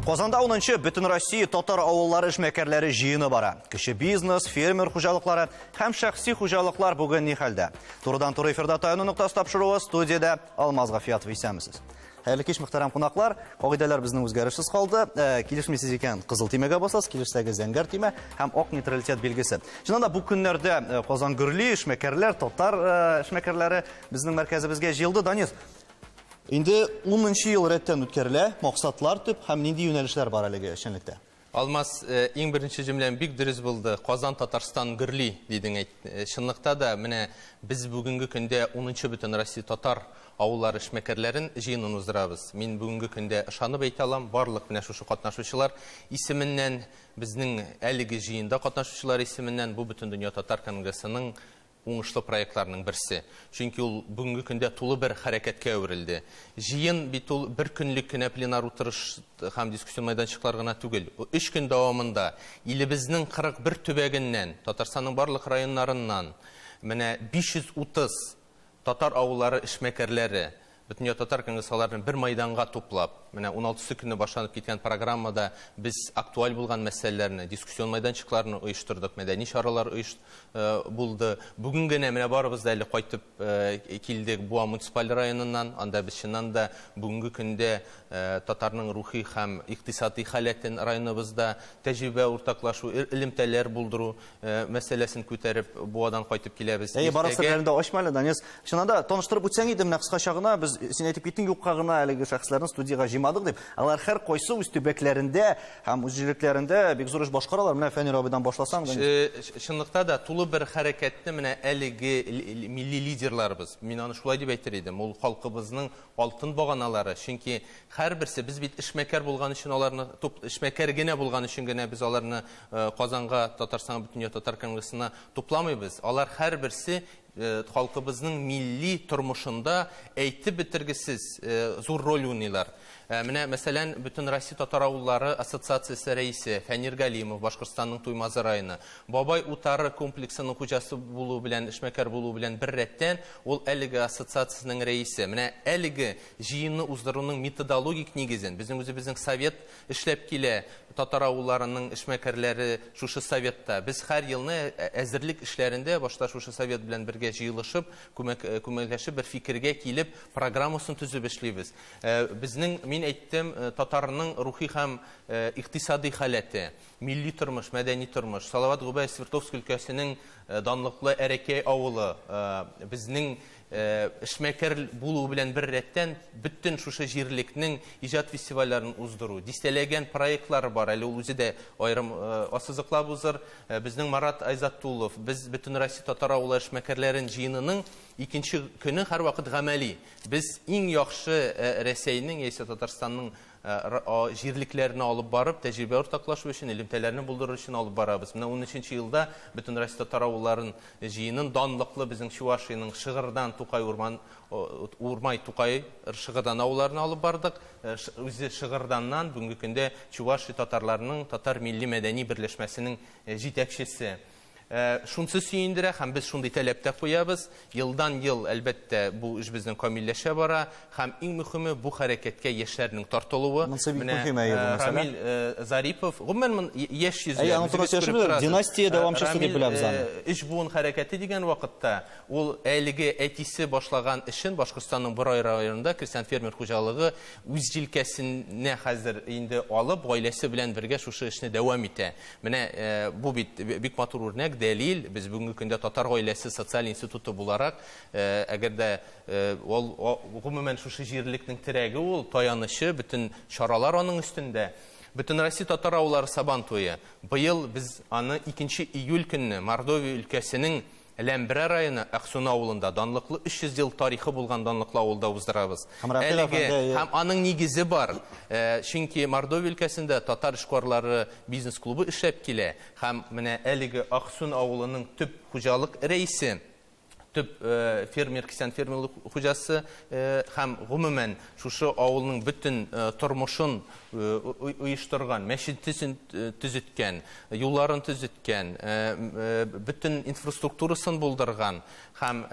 Казанда 10-нчы Бөтенроссия татар авыллары эшмәкәрләре җыены бара. Кече бизнес, фермер хуҗалыклары һәм шәхси хуҗалыклар бүген ни хәлдә? Турыдан-туры эфирда Таяну ноктасы тапшыруы, студиядә Алмаз Гафиятов. Исәнмесез. Хәерле кич, мөхтәрәм кунаклар. Кагыйдәләр безнең үзгәрешсез калды. Килешмисез икән, кызыл төймәгә басасыз, килешсәгез зәңгәр төймә һәм ак нейтралитет билгесе. Чыннан да бу көннәрдә Казан гөрли, эшмәкәрләр, татар эшмәкәрләре безнең мәркәзебезгә җыелды. Данис, инде 10 ел рәттән үткәрелә, максатлар төп һәм нинди юнәлешләр бар әлеге эшчәнлектә? Алмаз, иң беренче җөмләм бик дөрес булды. Казан Татарстан гөрли дидең әйт. Чынлыкта да менә без бүгенге көндә 10-нчы Бөтенроссия татар авыллары эшмәкәрләрен җыенын уздырабыз. Мин бүгенге көндә ышанып әйтә алам, барлык менә шушы катнашучылар исеменнән, безнең әлеге җыенда катнашучылар исеменнән бу Бөтендөнья татар конгрессының уңышлы проектларының берсе. Чөнки ул бүгенге көндә тулы бер хәрәкәткә әверелде. Җыен бит ул бер көнлек кенә пленар утырыш һәм дискуссион мәйданчыклар гына түгел. 3 көн дәвамында илебезнең 41 төбәгеннән, Татарстанның барлык районнарыннан менә 530 татар авыллары эшмәкәрләре Бөтендөнья татар конгрессаларын бер майданга туплап, менә 16 көне башланып киткән программада без актуаль булган мәсьәләләрне, дискуссион мәйданчыкларны оештырдык, мәдәни чаралар булды. Бүген генә менә барыбыз да әле кайтып килдек Буа муниципаль районыннан. Анда без чыннан да бүгенге көндә татарның рухи һәм икътисади халәтен районыбызда тәҗрибә уртаклашу, элемтәләр булдыру мәсьәләсен күтәреп Буадан кайтып киләбез. Әйе, барысы белән дә ачма әле, Данис. Чыннан да таныштырып үтсәң иде, менә кыскача гына без син әйтеп киттең, юкка гына әлеге шәхесләрне студиягә җыймадык дип. Алар һәр кайсы үз төбәкләрендә һәм үз җирлекләрендә бик зур эш башкаралар. Менә Фәнир абыйдан башласаң, Данис. Чынлыкта да тулы бер хәрәкәтне менә әлеге милли лидерларыбыз, мин аны шулай дип әйтер идем, ул халкыбызның алтын баганалары. Чөнки һәрберсе, без бит эшмәкәр булган өчен аларны, эшмәкәр генә булган өчен генә без аларны Казанга, Татарстанга, Бөтендөнья татар конгрессына тупламыйбыз. Алар һәрберсе халкыбызның милли тормышында әйтеп бетергесез зур роль уйныйлар. Менә, мәсәлән, Бөтенроссия татар авыллары ассоциациясе рәисе Фәнир Галимов, Башкортстанның Туймазы районы, Бабай утары комплексының хуҗасы булу белән, эшмәкәр булу белән бер рәттән, ул әлеге ассоциациясенең рәисе. Менә әлеге җыенны уздыруның методологик нигезен безнең үзебезнең совет эшләп килә, татар авылларының эшмәкәрләре шушы советта. Без һәр елны әзерлек эшләрендә башта шушы совет белән бергә җыелышып, күмәкләшеп бер фикергә килеп, программасын төзеп эшлибез. Безнең, мин әйттем, татарның рухи һәм икътисади халәте, милли тормыш, мәдәни тормыш. Салават Губаев Свердловск өлкәсенең данлыклы Әрәкәй авылы, безнең эшмәкәр булу белән бер рәттән бөтен шушы җирлекнең иҗат фестивальләрен уздыру, дистәләгән проектлары бар, әле ул үзе дә аерым ассызыклап узыр. Безнең Марат Айзатуллов, без Бөтенроссия татар авылы эшмәкәрләрен җыенының икенче көне һәрвакыт гамәли. Без иң яхшы Рәсәйнең яисә Татарстанның җирлекләрне алып барып, тәҗрибә уртаклашу өчен, элемтәләрне булдыру өчен алып барабыз. Менә 13 елда Бөтенроссия татар авылларын җыенын данлыклы безнең Чувашиянең Шыгырдан Тукай урман, Урмай Тукай Шыгырдан авылларына алып бардык. Үзе Шыгырданнан бүгенге көндә Чувашия татарларының татар милли мәдәни берләшмәсенең җитәкчесе. Шунсы сөендерә һәм без шундый таләп тә куябыз. Елдан ел, әлбәттә, бу эш безнең камилләшә бара һәм иң мөһиме бу хәрәкәткә яшьләрнең тартылуы. Монысы бик мөһим, әйе, бу мәсьәлә. Рамил Зарипов, гомумән, яшь йөзләр, Әйе, аның үзегез турында күреп сөйләшеп, торасыз. династия дәвамчысы дип Рамил, беләбез аны. Өч буын хәрәкәте дигән вакытта ул әлеге әтисе башлаган эшен Башкортстанның Борай районында крестьян фермер хуҗалыгы үз җилкәсенә хәзер инде алып, гаиләсе белән бергә шушы эшне дәвам итә. Менә бу бит бик матур үрнәк, дәлил. Без бүгенге көндә татар гаиләсе социаль институты буларак, әгәр дә ул гомумән шушы җирлекнең терәге ул, таянычы, бөтен чаралар аның өстендә. Бөтенроссия татар авыллары Сабан туе. Быел без аны 2 июль көнне Мордовия өлкәсенең Ләмберә районы Аксуна авылында данлыклы 300 ел тарихы булган данлыклы авылда уздырабыз. Һәм Рафил Әлеге әфәнде, әйе. һәм аның нигезе бар. Чөнки Мордовия өлкәсендә татар эшкуарлары бизнес клубы эшләп килә. Һәм менә әлеге Аксун авылының төп хуҗалык рәисе, төп фермер, крестьян фермерлык хуҗасы һәм гомумән шушы авылның бөтен тормышын оештырган, мәчетен төзеткән, юлларын төзеткән, бөтен инфраструктурасын булдырган һәм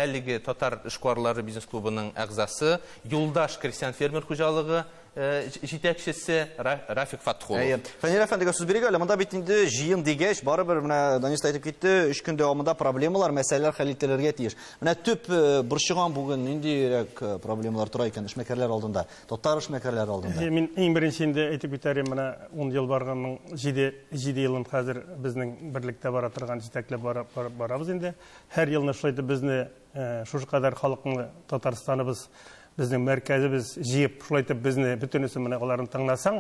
әлеге татар эшкуарлары бизнес клубының әгъзасы Юлдаш крестьян фермер хуҗалыгы җитәкчесе Рафик Фатхулов. Фәнил әфәндегә сүз бирик әле. Монда бит инде җыен дигәч, барыбер менә Данис әйтеп китте, 3 көн дәвамында проблемалар, мәсьәләләр хәл ителергә тиеш. Менә төп борчыган бүген ниндирәк проблемалар тора икән эшмәкәрләр алдында, татар эшмәкәрләре алдында? Мин иң беренче инде әйтеп китәрем, менә 10 ел барганның 7 елын хәзер безнең берлектә бара торган җитәкләп барабыз инде. Һәр елны шулай итеп безне шушы кадәр халыкны Татарстаныбыз, безнең мәркәзебез җыеп, шулай итеп безне бөтенесе менә аларны тыңласаң,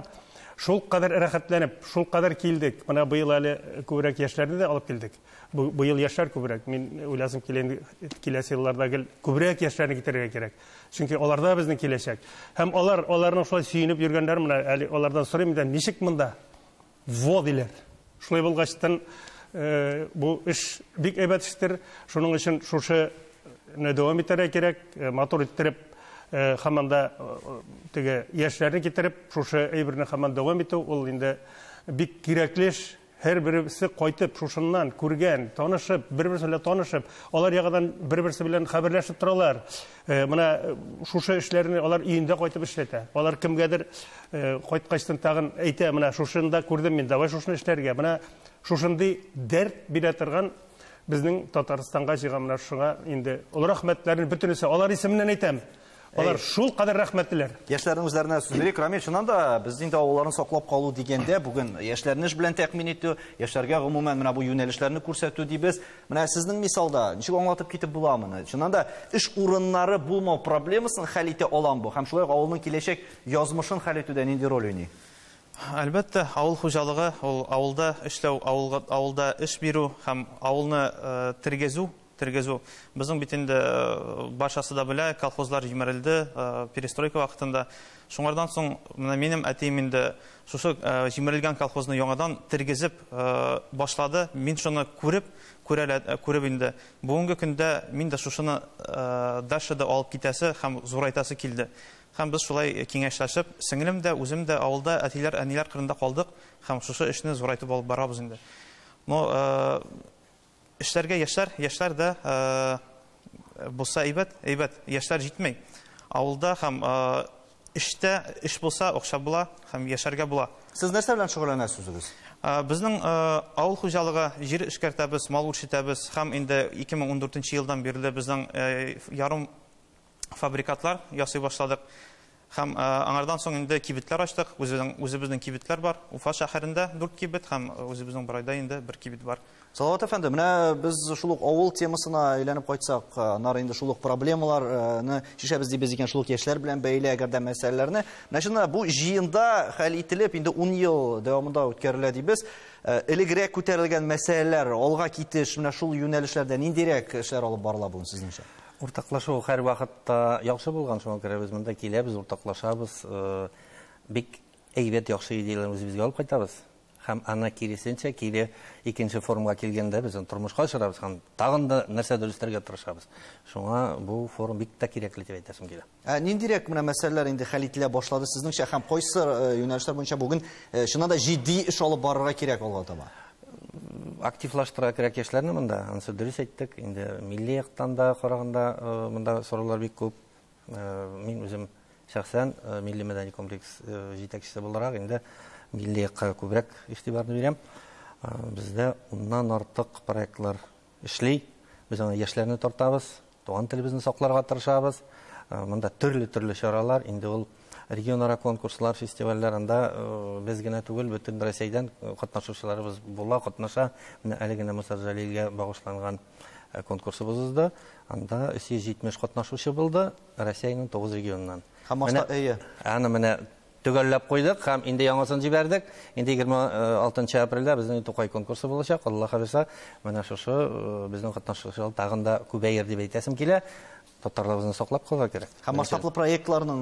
шул кадәр рәхәтләнеп, шул кадәр килдек. Менә быел әле күбрәк яшьләрне дә алып килдек. Быел яшьләр күбрәк. Мин уйласам, киләсе елларда гел күбрәк яшьләрне китерергә кирәк. Чөнки аларда безнең киләчәк. Һәм аларның шулай сөенеп йөргәннәр, менә әле алардан сорыйм инде, ничек монда? Во диләр. Шулай булгачтан бу эш бик әйбәт эштер. Шуның өчен шушы дәвам итәргә кирәк, матур иттереп, һаман да теге яшьләрне китереп, шушы әйберне һаман дәвам итү, ул инде бик кирәкле эш. Һәр берсе кайтып, шушыннан күргән, танышып, бер-берсе белән танышып, алар ягыдан бер-берсе белән хәбәрләшеп торалар. Менә шушы эшләрне алар өендә кайтып эшләтә. Алар кемгәдер кайткачтан тагын әйтә, менә шушында күрдем мин, давай шушыны эшләргә. Менә шушындый дәрт бирә торган безнең Татарстанга җыйган менә шуңа инде олы рәхмәтләрне бөтенесе алар исеменнән әйтәм. Алар шул кадәр рәхмәтлеләр. Яшьләрнең үзләренә сүз бирик. Рамил, чыннан да без инде авылларын саклап калу дигәндә бүген яшьләрне эш белән тәэмин итү, яшьләргә гомумән менә бу юнәлешләрне күрсәтү дибез. Менә сезнең мисалда ничек аңлатып китеп була моны? Чыннан да эш урыннары булмау проблемасын хәл итә алам бу һәм шулай ук авылның киләчәк язмышын хәл итүдә нинди роль уйный? Әлбәттә, авыл хуҗалыгы, ул авылда эшләү, авылда эш бирү һәм авылны тергезү. Безнең бит инде барчасы да белә, колхозлар җимерелде перестройка вакытында. Шуңардан соң менә минем әтием инде шушы җимерелгән колхозны яңадан тергезеп башлады. Мин шуны күреп инде бүгенге көндә мин дә шушыны дальше да алып китәсе һәм зурайтасы килде. Һәм без шулай киңәшләшеп, сеңлем дә, үзем дә авылда әтиләр, әниләр кырында калдык һәм шушы эшне зурайтып алып барабыз инде. Но эшләргә яшьләр дә булса әйбәт, әйбәт, яшьләр җитмәй. Авылда һәм эштә эш булса, акча була һәм яшәргә була. Сез нәрсә белән шөгыльләнәсез үзегез? Безнең авыл хуҗалыгы җир эшкәртәбез, мал үрчетәбез һәм инде 2014 елдан бирле безнең ярым фабрикатлар ясый башладык. Һәм аңардан соң инде кибетләр ачтык. Үзебезнең кибетләр бар. Уфа шәһәрендә 4 кибет һәм үзебезнең Борайда инде 1 кибет бар. Салават әфәнде, менә без шул ук авыл темасына әйләнеп кайтсак, аннары инде шул ук проблемаларны чишәбез дибез икән, шул ук яшьләр белән бәйле әгәр дә мәсьәләләрне. Менә чыннан бу җыенда хәл ителеп, инде 10 ел дәвамында үткәрелә дибез. Элегрәк күтәрелгән мәсьәләләр, алга китеш, менә шул юнәлешләрдә ниндирәк эшләр алып барыла бүген сезнеңчә? Уртаклашу һәр вакытта яхшы булган, шуңа күрә без монда киләбез, уртаклашабыз, бик әйбәт яхшы идеяләрне үзебезгә алып кайтабыз. Һәм аны киресенчә, кире икенче форумга килгәндә без аны тормышка ашырабыз һәм тагын да нәрсәдер өстәргә тырышабыз. Шуңа бу форум бик тә кирәкле дип әйтәсем килә. Ниндирәк менә мәсьәләләр инде хәл ителә башлады сезнеңчә һәм кайсы юнәлешләр буенча бүген чыннан да җитди эш алып барырга кирәк алга таба? Активлаштыра кирәк яшьләрне монда. Анысы дөрес әйттек. Инде милли яктан да караганда монда сораулар бик күп. Мин үзем шәхсән милли мәдәни комплекс җитәкчесе буларак инде милли якка күбрәк игътибарны бирәм. Бездә 10-нан артык проектлар эшли. Без аны яшьләрне тартабыз, туган телебезне сакларга тырышабыз. Монда төрле-төрле чаралар, инде ул регионара конкурслар, фестивальләр, анда без генә түгел, бөтен Рәсәйдән катнашучыларыбыз була, катнаша. Менә әле генә Муса Җәлилгә багышланган конкурсыбыз узды. Анда 370 катнашучы булды Рәсәйнең 9 регионыннан. Һәм башта Аны менә төгәлләп куйдык һәм инде яңасын җибәрдек. Инде 26 апрельдә безнең Тукай конкурсы булачак. Аллаһ бирсә, менә шушы безнең катнашучылар тагын да күбәер дип әйтәсем килә. Татарларыбызны саклап калырга кирәк. Һәм масштаблы проектларның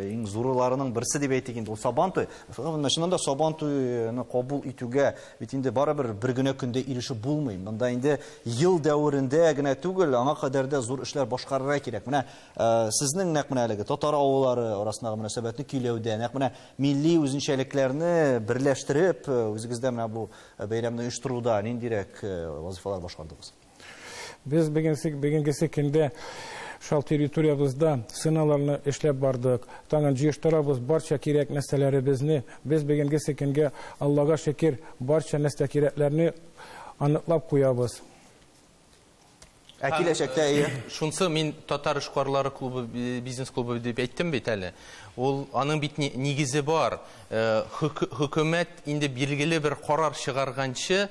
иң зурларының берсе дип әйтик инде ул Сабантуй. Чыннан да Сабантуйны кабул итүгә бит инде барыбер бер генә көндә ирешеп булмый. Монда инде ел дәверендә генә түгел, аңа кадәр дә зур эшләр башкарырга кирәк. Менә сезнең нәкъ менә әлеге татар авыллары арасындагы мөнәсәбәтне көйләүдә, нәкъ менә милли үзенчәлекләрне берләштереп, үзегездә менә бу бәйрәмне оештыруда ниндирәк вазифалар башкардыгыз? Без бүгенгесе көндә Шал территориябызда сыналарны эшләп бардык. Тагын җыештырабыз барча кирәк нәрсәләребезне. Без бүгенге көнгә, Аллага шөкер, барча нәрсә кирәкләрне аныклап куябыз. Ә киләчәктә әйе. Шунсы мин татар эшкуарлары клубы, бизнес клубы дип әйттем бит әле. Ул аның бит нигезе бар. Хөкүмәт инде билгеле бер карар чыгарганчы,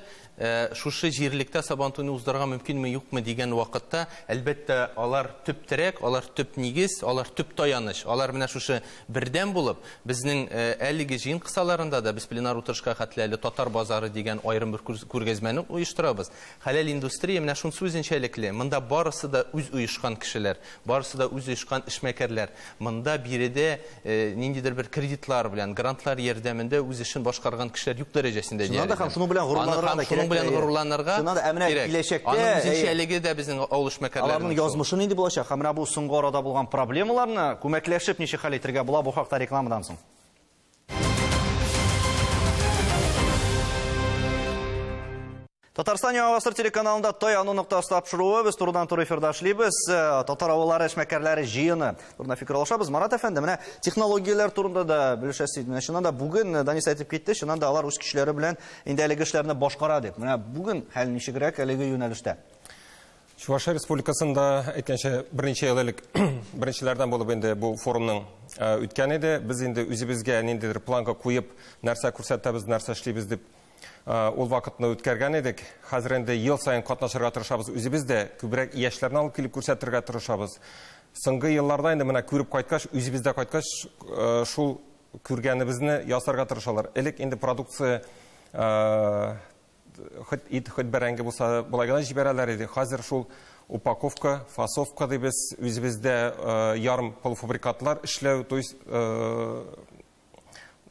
шушы җирлектә Сабантуйны уздырырга мөмкинме, юкмы дигән вакытта, әлбәттә, алар төп терәк, алар төп нигез, алар төп таяныч. Алар менә шушы бердәм булып, безнең әлеге җыен кысаларында да без пленар утырышка хәтле әле татар базары дигән аерым бер күргәзмәне оештырабыз. Хәләл индустрия менә шунсы үзенчәлекле. Монда барысы да үз оешкан кешеләр, барысы да үз оешкан эшмәкәрләр. Монда биредә ниндидер бер кредитлар белән, грантлар ярдәмендә үз эшен башкарган кешеләр юк дәрәҗәсендә. Чыннан да һәм шуның белән горурланырга да кирәк. Белән горурланырга кирәк. Киләчәктә аның үзенчәлеге дә безнең авыл эшмәкәрләренең. Аларның язмышы нинди булачак? Һәм менә бу соңгы арада булган проблемаларны күмәкләшеп ничек хәл итәргә була, бу хакта рекламадан соң. Татарстан Яңа Гасыр телеканалында Таяну ноктасы тапшыруы, без турыдан-туры эфирда эшлибез. Татар авыллары эшмәкәрләре җыены турында фикер алышабыз. Марат әфәнде, менә технологияләр турында да белешәсе иде. Менә чыннан да бүген Данис әйтеп китте, чыннан да алар үз көчләре белән инде әлеге эшләрне башкара дип. Менә бүген хәл ничегрәк әлеге юнәлештә? Чувашия Республикасында әйткәнчә берничә ел элек беренчеләрдән булып инде бу форумның үткән иде. Без инде үзебезгә ниндидер планка куеп, нәрсә күрсәтәбез, нәрсә эшлибез дип ул вакытны үткәргән идек. Хәзер инде ел саен катнашырга тырышабыз. Үзебез дә күбрәк яшьләрне алып килеп күрсәтергә тырышабыз. Соңгы елларда инде менә күреп кайткач, үзебез дә кайткач, шул күргәнебезне ясарга тырышалар. Элек инде продукция хоть ит, хоть бәрәңге булса, болай гына җибәрәләр иде. Хәзер шул упаковка, фасовка дибез, үзебездә ярым полуфабрикатлар эшләү, то есть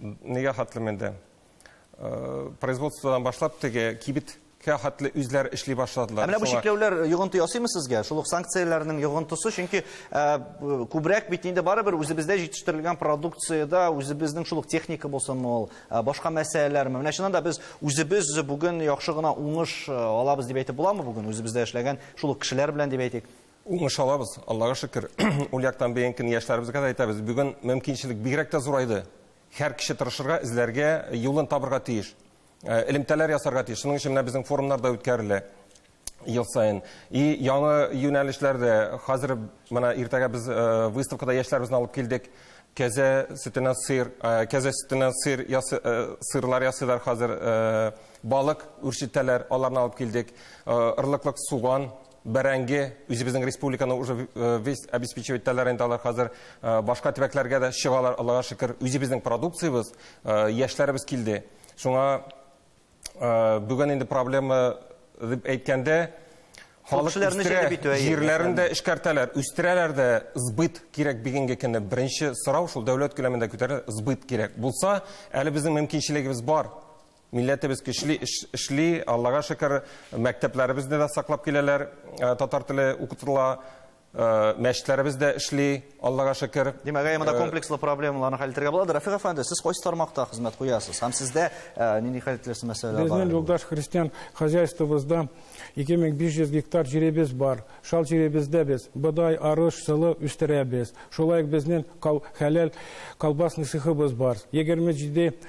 нигә хәтлем инде производстводан башлап теге кибеткә хәтле үзләре эшли башладылар. Ә менә бу чикләүләр йогынты ясыймы сезгә? Шул ук санкцияләрнең йогынтысы, чөнки күбрәк бит инде барыбер үзебездә җитештерелгән продукциядә үзебезнең шул ук техника булсынмы ул, башка мәсьәләләрме? Менә чыннан да без үзебез бүген яхшы гына уңыш алабыз дип әйтеп буламы бүген үзебездә эшләгән шул ук кешеләр белән дип әйтик? Уңыш алабыз, Аллага шөкер. Ул яктан бөген яшьләребезгә дә әйтәбез, бүген мөмкинчелек бигрәк тә зурайды. Һәр кеше тырышырга, эзләргә, юлын табырга тиеш. Элемтәләр ясарга тиеш. Шуның өчен менә безнең форумнар да үткәрелә ел саен. И яңа юнәлешләрдә хәзер менә иртәгә без выставкада яшьләребезне алып килдек. Кәзә сөтеннән сыр, кәзә сөтеннән сыр, сырлар ясыйлар хәзер, балык үрчетәләр, аларны алып килдек. Ырлыклык суган, бәрәңге, үзебезнең республиканы уже весь обеспечивать итәләр инде алар хәзер, башка төбәкләргә дә чыгалар, Аллага шөкер. Үзебезнең продукциябез, яшьләребез килде. Шуңа бүген инде проблема дип әйткәндә, халык үстерә, җирләрен дә эшкәртәләр, үстерәләр дә, сбыт кирәк бүгенге көндә. Беренче сорау шул дәүләт күләмендә күтәрелә, сбыт кирәк. Булса, әле безнең мөмкинчелегебез бар. Милләтебез көчле эшли, Аллага шөкер, мәктәпләребезне дә саклап киләләр, татар теле укытыла, мәчетләребез дә эшли, Аллага шөкер. Димәк, монда комплекслы проблемаларны хәл итәргә була. Рафик әфәнде, сез кайсы тармакта хезмәт куясыз? Һәм сездә нинди хәл ителәсе мәсьәләләр бар? Безнең юлдаш христиан хозяйствобызда 2500 гектар җиребез бар. Шал җиребездә без бодай, арыш, сылы үстерәбез. Шулай ук безнең хәләл колбасный цехыбыз бар. 27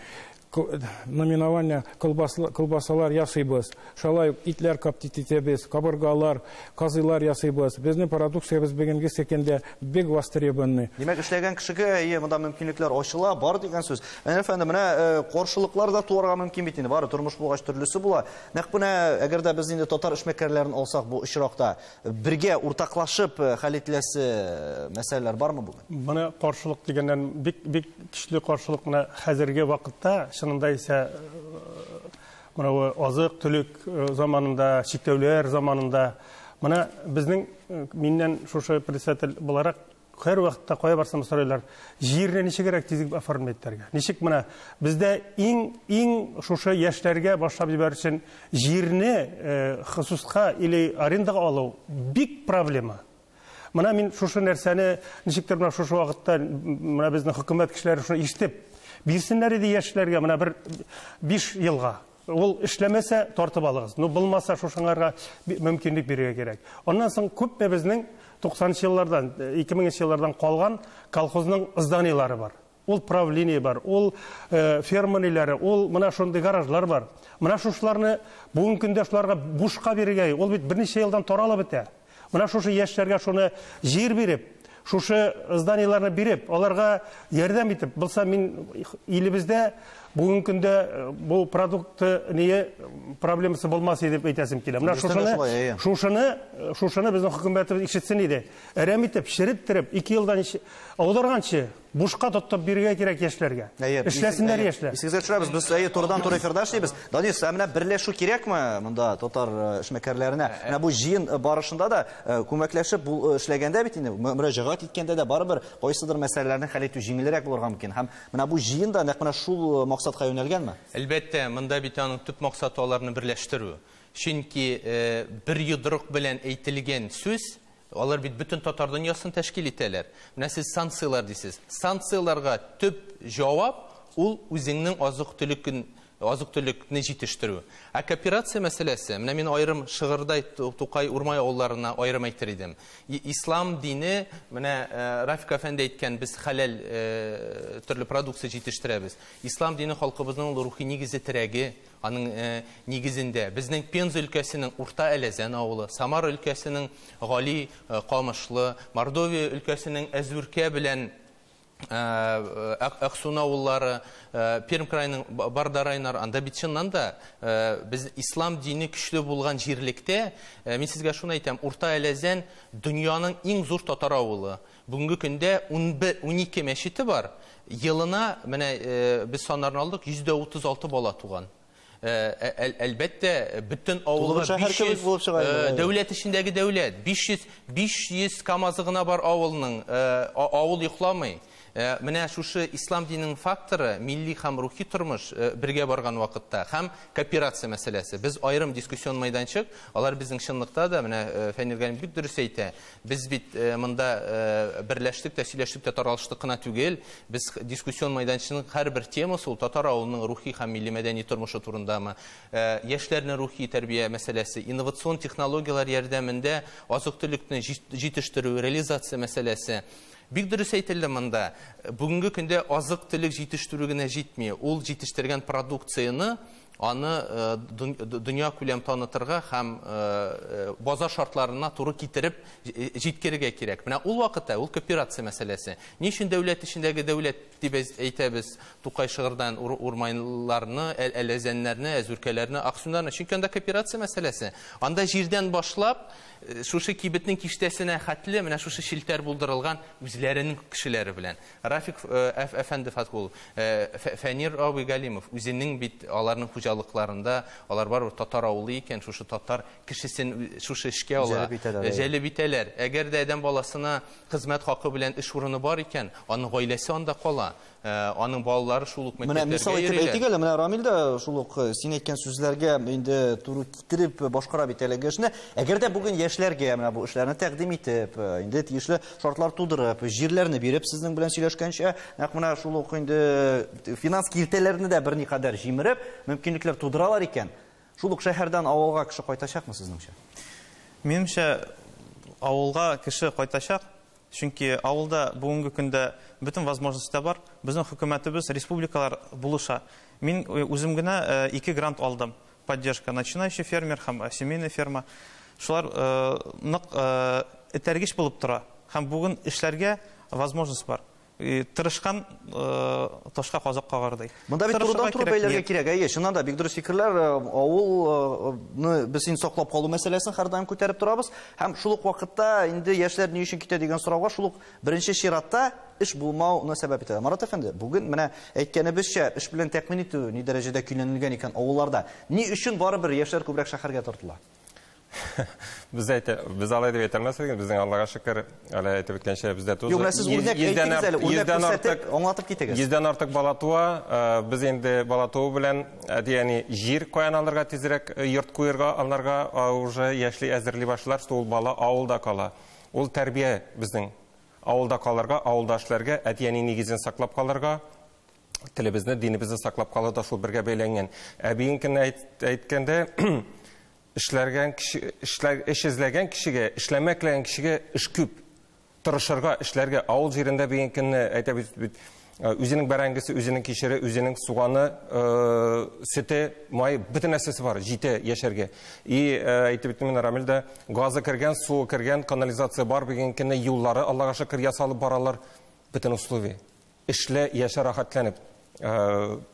номинование колбасалар ясыйбыз. Шалай итләр коптить итәбез, кабыргалар, казыйлар ясыйбыз. Безнең продукциябез бүгенге көндә бик востребованный. Димәк, эшләгән кешегә әйе, монда мөмкинлекләр ачыла, бар дигән сүз. Әнә әфәндем, менә каршылыклар да туарга мөмкин бит инде. Бары тормыш булгач төрлесе була. Нәкъ менә әгәр дә без инде татар эшмәкәрләрен алсак бу очракта, бергә уртаклашып хәл ителәсе мәсьәләләр бармы бүген? Менә каршылык дигәннән бик бик көчле каршылык менә хәзерге вакытта. Чынында исә менә бу азык-төлек заманында, чикләүләр заманында менә безнең миннән шушы председатель буларак һәр вакытта кая барсам сорыйлар, җирне ничегрәк тиз оформить итәргә? Ничек менә бездә иң шушы яшьләргә башлап җибәрү өчен җирне хосуска или арендага алу бик проблема. Менә мин шушы нәрсәне ничектер менә шушы вакытта менә безнең хөкүмәт кешеләре шуны ишетеп бирсеннәр иде яшьләргә менә бер 5 елга. Ул эшләмәсә тартып алыгыз. Но булмаса шушыңарга мөмкинлек бирергә кирәк. Аннан соң күпме безнең 90 еллардан, 2000 еллардан калган колхозның зданиеләре бар. Ул правление бар, ул ферма ниләре, ул менә шундый гаражлар бар. Менә шушыларны бүгенге көндә шуларга бушка бирергә, ул бит берничә елдан таралып бетә. Менә шушы яшьләргә шуны җир биреп, шушы зданиеләрне биреп, аларга ярдәм итеп, булса мин илебездә бүгенге көндә бу продукты не проблемасы булмас иде дип әйтәсем килә. Менә шушыны безнең хөкүмәтебез ишетсен иде. Әрәм итеп, череттереп, 2 елдан аударганчы бушка тотып бирергә кирәк яшьләргә. Эшләсеннәр яшьләр. Исегезгә төшерәбез, без әйе турыдан-туры эфирда эшлибез. Данис, ә менә берләшү кирәкме монда татар эшмәкәрләренә? Менә бу җыен барышында да күмәкләшеп эшләгәндә бит инде мөрәҗәгать иткәндә дә барыбер кайсыдыр мәсьәләләрне хәл итү җиңелрәк булырга мөмкин. Һәм менә бу җыен да нәкъ менә шул максатка юнәлгәнме? Әлбәттә, монда бит аның төп максаты аларны берләштерү. Чөнки бер йодрык белән әйтелгән сүз алар бит бөтен татар дөньясын тәшкил итәләр. Менә сез санкцияләр дисез. Санкцияләргә төп җавап ул үзеңнең азык-төлекне җитештерү. Ә кооперация мәсьәләсе, менә мин аерым Шыгырдай, Тукай, Урмай авылларына аерым әйтер идем. Ислам дине, менә Рафик әфәнде әйткән, без хәләл төрле продукция җитештерәбез. Ислам дине халкыбызның рухи нигезе, терәге, аның нигезендә. Безнең Пенза өлкәсенең Урта Әләзән авылы, Самара өлкәсенең Гали Камышлы, Мордовия өлкәсенең Әзүркә белән Аксун авыллары, Пермь краеның Бардарайнар, анда бит чыннан да без ислам дине көчле булган җирлектә, мин сезгә шуны әйтәм, Урта Әләзән дөньяның иң зур татар авылы. Бүгенге көндә 12 мәчете бар. Елына, менә без саннарны алдык, 136 бала туган. Әлбәттә, бөтен авылга 500 дәүләт эчендәге дәүләт, 500 камазы гына бар авылның, авыл йокламый. Менә шушы ислам диненең факторы, милли һәм рухи тормыш бергә барган вакытта һәм кооперация мәсьәләсе. Без аерым дискуссион мәйданчык, алар безнең чынлыкта да, менә Фәнир Галимов бик дөрес әйтә, без бит монда берләштек тә, сөйләштек тә, таралыштык кына түгел, без дискуссион мәйданчының һәрбер темасы ул татар авылының рухи һәм милли мәдәни тормышы турындамы, яшьләрнең рухи тәрбия мәсьәләсе, инновацион технологияләр ярдәмендә азык-төлекне җитештерү, реализация мәсьәләсе. Бик дөрес әйтелде монда. Бүгенге көндә азык-төлек җитештерү генә җитми. Ул җитештергән продукцияне аны дөнья күләм танытырга һәм базар шартларына туры китереп җиткерергә кирәк. Менә ул вакытта ул кооперация мәсьәләсе. Ни өчен дәүләт эчендәге дәүләт дип әйтәбез Тукай Шыгырдан урманларны, Әләзәннәрне, Әзүркәләрне, Аксуннарны? Чөнки анда кооперация мәсьәләсе. Анда җирдән башлап шушы кибетнең киштәсенә хәтле менә шушы челтәр булдырылган үзләренең кешеләре белән. Рафик әфәнде Фаткулов, Фәнир абый Галимов үзенең бит аларның хуҗалыкларында, алар барыбер татар авылы икән, шушы татар кешесен шушы эшкә ала, җәлеп итәләр. Әгәр дә адәм баласына хезмәт хакы белән эш урыны бар икән, аның гаиләсе анда кала, аның балалары шул ук мәктәпләргә. Менә мисал итеп әйтик әле, менә Рамил дә шул ук син әйткән сүзләргә инде туры китереп башкара бит әлеге эшне. Әгәр дә бүген яшьләргә менә бу эшләрне тәкъдим итеп, инде тиешле шартлар тудырып, җирләрне биреп сезнең белән сөйләшкәнчә, нәкъ менә шул ук инде финанс киртәләрне дә берникадәр җимереп, мөмкинлекләр тудыралар икән, шул ук шәһәрдән авылга кеше кайтачакмы сезнеңчә? Минемчә, авылга кеше кайтачак. Чөнки авылда бүгенге көндә бөтен возможностьлар бар. Безнең хөкүмәтебез, республикалар булыша. Мин үзем генә 2 грант алдым. Поддержка начинающий фермер һәм семейная ферма. Шулар нык этәргеч булып тора. Һәм бүген эшләргә возможность бар. Тырышкан ташка казык кагар ди. Монда бит турыдан-туры бәйләргә кирәк. Әйе, чыннан да бик дөрес фикерләр. Авылны без инде саклап калу мәсьәләсен һәрдаим күтәреп торабыз. Һәм шул ук вакытта инде яшьләр ни өчен китә дигән сорауга шул ук беренче чиратта эш булмауны сәбәп итә. Марат әфәнде, бүген менә әйткәнебезчә эш белән тәэмин итү ни дәрәҗәдә көйләнелгән икән авылларда? Ни өчен барыбер яшьләр күбрәк шәһәргә тартыла? Без әйтә, без алай дип әйтә алмас идек, безнең Аллага шөкер, әле әйтеп үткәнчә, бездә тузы. Юк, менә сез үрнәк әйтегез әле, үрнәк күрсәтеп, аңлатып китегез. Йөздән артык бала туа, без инде бала туу белән әти-әни җир каян алырга тизрәк йорт куерга, аларга уже яшьли әзерли башлар, что ул бала авылда кала. Ул тәрбия безнең авылда калырга, авылда эшләргә, әти-әни нигезен саклап калырга, телебезне, динебезне саклап калу да шул бергә бәйләнгән. Ә бүгенге әйткәндә, эшләргән кеше, эшләр, эш эзләгән кешегә, эшләмәкләгән кешегә эш күп. Тырышырга, эшләргә. Авыл җирендә бүгенге көнне әйтәбез бит, үзенең бәрәңгесе, үзенең кишере, үзенең суганы, сөте, май, бөтен нәрсәсе бар, җитә яшәргә. И әйтеп үттем мин, Рамил дә, газы кергән, суы кергән, канализация бар, бүгенге көнне юллары, Аллага шөкер, ясалып баралар, бөтен условия. Эшлә, яшә рәхәтләнеп.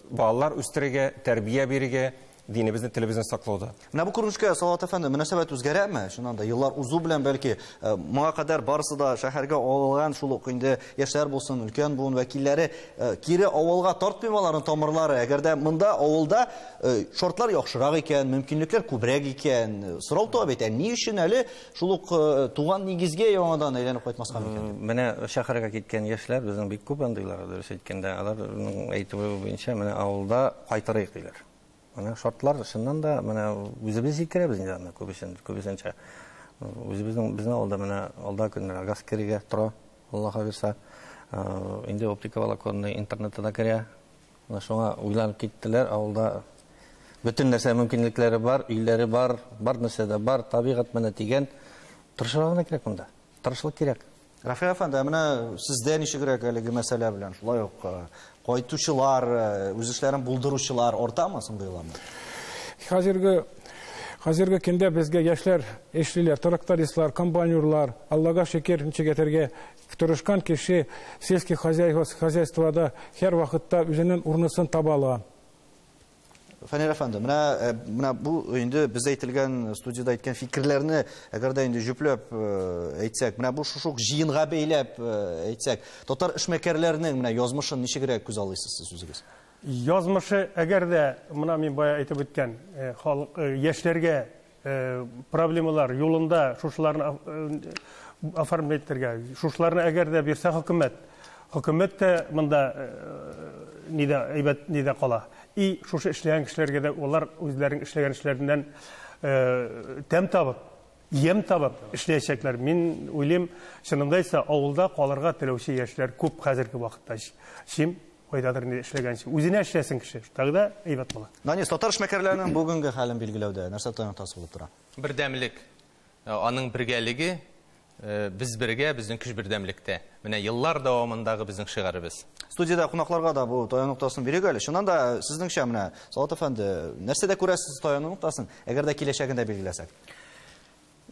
Балалар үстерергә, тәрбия бирергә, динебезне, телебезне саклауда. Менә бу күренешкә, Салават әфәнде, мөнәсәбәт үзгәрәме? Чыннан да, еллар узу белән бәлки, моңа кадәр барысы да шәһәргә алынган, шул ук инде яшьләр булсын, өлкән буын вәкилләре кире авылга тартмыймы аларның тамырлары? Әгәр дә монда авылда шартлар яхшырак икән, мөмкинлекләр күбрәк икән, сорау туа бит, ә ни өчен әле шул ук туган нигезгә яңадан әйләнеп кайтмаска мөмкин? Менә шәһәргә киткән яшьләр безнең бик күп андыйлар, дөрес әйткәндә, аларның әйтүе буенча менә авылда кайтырыйк диләр. Менә шартлар чыннан да менә үзебез җиткерәбез инде аны күбесенчә. Үзебезнең безнең авылда менә алда көннәр газ керергә тора, Аллаһ бирсә. Инде оптика волоконный интернеты да керә. Менә шуңа уйланып киттеләр, авылда бөтен нәрсә мөмкинлекләре бар, өйләре бар, бар нәрсә дә бар, табигать менә дигән. Тырышырга гына кирәк монда. Тырышлык кирәк. Рафил әфәнде, ә менә сездә ничегрәк әлеге мәсьәлә белән? Шулай ук кайтучылар, үз эшләрен булдыручылар артамы соңгы елларда? Хәзерге көндә безгә яшьләр эшлиләр, трактористлар, комбайнерлар, Аллага шөкер, ничек әйтергә, тырышкан кеше сельский хозяйствода һәр вакытта үзенең урынысын таба ала. Фәнил әфәнде, менә бу инде без әйтелгән, студияда әйткән фикерләрне, әгәр дә инде җөпләп әйтсәк, менә бу шушы ук җыенга бәйләп әйтсәк, татар эшмәкәрләренең менә язмышын ничегрәк күз алыйсыз сез үзегез? Язмышы, әгәр дә, менә мин бая әйтеп үткән, халык, яшьләргә проблемалар юлында шушыларны оформлять итәргә, шушыларны әгәр дә бирсә хөкүмәт, хөкүмәт тә монда нидә әйбәт нидә кала. И шушы эшләгән кешеләргә дә алар үзләренең эшләгән эшләреннән тәм табып, ем табып эшләячәкләр. Мин уйлыйм, чынында исә авылда калырга теләүче яшьләр күп хәзерге вакытта. Чим кайдадыр инде эшләгәнче. Үзенә эшләсен кеше, тогда әйбәт була. Данис, татар эшмәкәрләренең бүгенге хәлен билгеләүдә нәрсә таяныктасы булып тора? Бердәмлек. Аның бергәлеге, без бергә, безнең көч бердәмлектә. Менә еллар дәвамындагы безнең шигарыбыз. Студияда кунакларга да бу таяну ноктасын бирик әле. Чыннан да сезнеңчә менә, Салават әфәнде, нәрсәдә күрәсез таяну ноктасын, әгәр дә киләчәген дә билгеләсәк?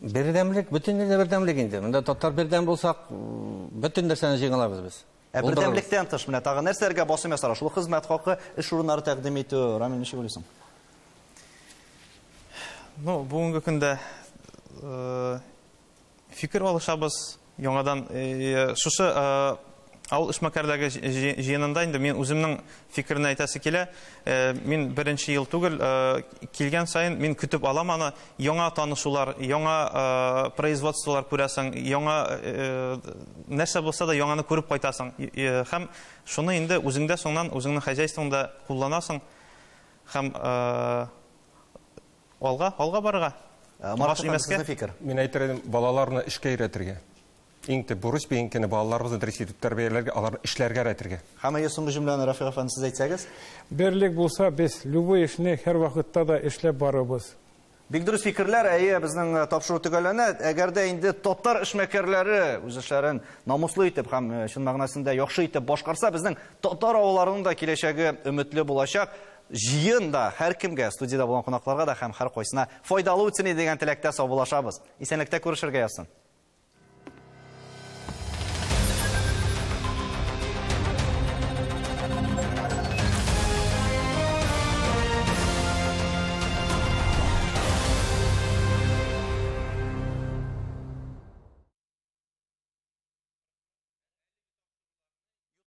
Бердәмлек, бөтен җирдә бердәмлек инде. Монда татар бердәм булсак, бөтен нәрсәне җиңә алабыз без. Ә бердәмлектән тыш менә тагы нәрсәләргә басым ясара? Шул хезмәт хакы, эш урыннары тәкъдим итү, Рамил, ничек уйлыйсың? Ну, бүгенге көндә фикер алышабыз яңадан. Шушы авыл эшмәкәрләре җыенында инде мин үземнең фикерне әйтәсе килә. Мин беренче ел түгел, килгән саен мин көтеп алам аны. Яңа танышулар, яңа производстволар күрәсең, яңа нәрсә булса да яңаны күреп кайтасың. Һәм шуны инде үзеңдә соңнан, үзеңнең хозяйствоңда кулланасың һәм алга барырга. Марат әфәнде, сезнең фикер? Мин әйтер идем, балаларны эшкә өйрәтергә. Иң төп бурыч бүгенге балаларыбызны дөрес итеп тәрбияләргә, аларны эшләргә өйрәтергә. Һәм әйе, соңгы җөмләне Рафик әфәнде сез әйтсәгез? Берлек булса, без любой эшне һәр вакытта да эшләп барабыз. Бик дөрес фикерләр, әйе, безнең тапшыру төгәлләнә. Әгәр дә инде татар эшмәкәрләре үз эшләрен намуслы итеп һәм чын мәгънәсендә яхшы итеп башкарса, безнең татар авылларының да киләчәге өметле булачак. Җыен да һәркемгә, студияда булган кунакларга да һәм һәр кайсына файдалы үтсен иде дигән теләктә саубуллашабыз. Исәнлектә күрешергә язсын.